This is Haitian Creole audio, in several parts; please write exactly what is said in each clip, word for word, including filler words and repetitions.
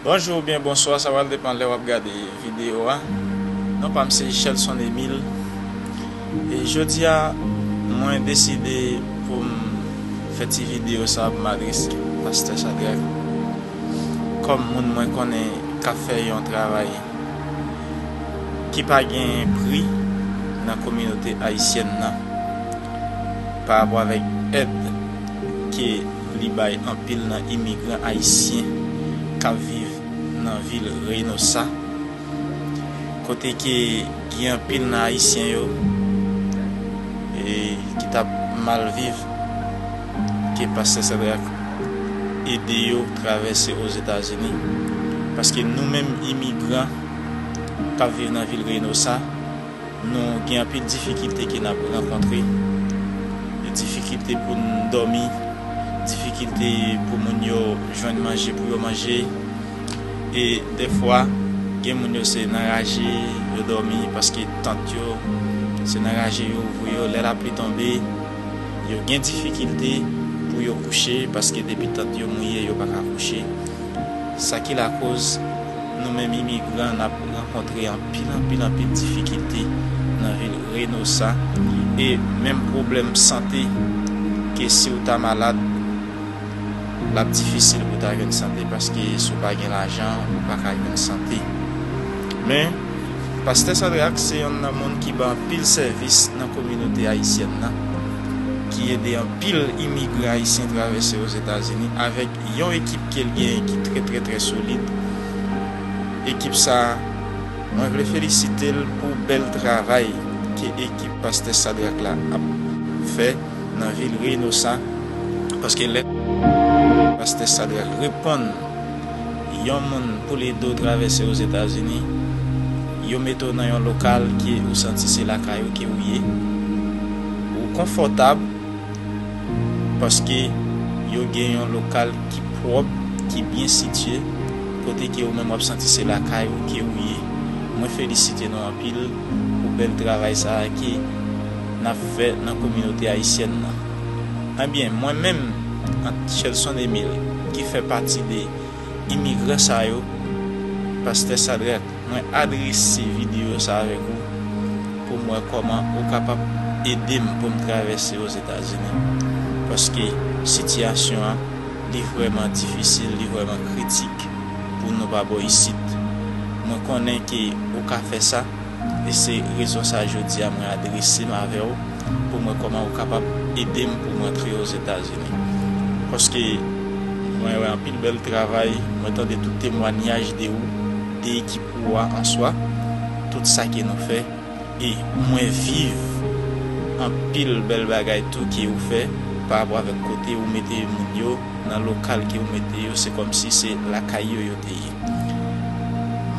Bonjou oubyen bonswa, sa pral depann lè w ap gade videyo a. Non pa m se Shelson Emile. E jodi a, mwen deside pou m fè ti videyo sa pou m adrese Pastè Shadrack. Kòm moun mwen konnen k ap fè yon travay ki pa gen pri nan kominote ayisyèn nan, pa rapò avèk èd ke li bay anpil nan imigran ayisyen k ap viv nan vil Reynosa, kote ke gen anpil nan ayisyen yo, e, ki t ap mal viv, ke Pastè Shadrack ede yo travèse Ozetazini. Paske nou menm imigran k ap viv nan vil Reynosa, nou gen anpil difikilte ke n ap rankontre. Difikilte pou n dòmi, difikilte pou moun yo jwenn manje pou yo manje. E dèfwa, gen moun yo se nan raje yo dòmi, paske tant yo, se nan raje yo voye yo. Lè lapli tonbe, yo gen difikilte pou yo kouche, paske depi tant yo mouye, yo pa ka kouche. Sa ki lakoz nou menm imigran n ap rankontre anpil, anpil, anpil difikilte nan vil Reynosa. E menm pwoblèm sante, ke si w ta malad, l ap difisil pou w ta jwenn sante, paske si w pa gen lajan, ou pa ka jwenn sante. Men, Pastè Shadrack se yonn nan moun ki bay anpil sèvis nan kominote ayisyèn nan, ki ede anpil imigran ayisyen travèse Ozetazini avèk yon ekip ke l genyen ki trè, trè, trè solid. Ekip sa a, mwen vle felisite l pou bèl travay ke ekip Pastè Shadrack la ap fè nan vil Reynosa, paske lè Pastè Shadrack reponn yon moun pou l ede w travèse Ozetazini, yo mete w nan yon lokal ke ou santi se lakay ou ke ou ye. Ou konfòtab, paske yo gen yon lokal ki pwòp, ki byen sitye, kote ke ou menm w ap santi se lakay ou ke ou ye. Mwen felisite nou anpil pou bèl travay sa a ke n ap fè nan kominote ayisyèn nan. Ebyen, mwen menm, an Shelson Emile, ki fè pati de imigran sa yo, Pastè Shadrack, mwen adrese videyo sa avèk ou pou m wè kòman ou kapab ede m pou m travèse Ozetazini. Paske sitiyasyon an, li vrèman difisil, li vrèman kritik pou nou pa bò isit. Mwen konnen ke ou ka fè sa, e se rezon sa jodi a mwen adrese m avè w, pou m wè kòman ou kapab ede m pou m rantre Ozetazini. Paske mwen wè anpil bèl travay, mwen tande tout temwanyaj de ou, de ekip ou a an swa, tout sa ke nou fè, e mwen viv anpil bèl bagay tou ke ou fè pa rapò avèk kote ou mete moun yo, nan lokal ke ou mete yo, se kòmsi se lakay yo yo te ye.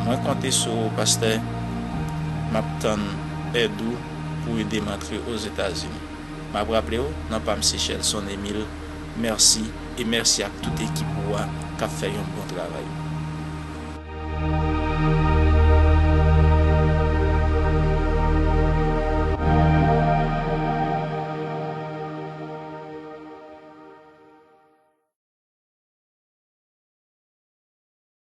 Mwen konte sou ou, pastè, m ap tann èd ou pou ede m antre Ozetazini. M ap raple w, non pa m se Shelson Emile. Mèsi, e mèsi ak tout ekip ou a k ap fè yon bon travay.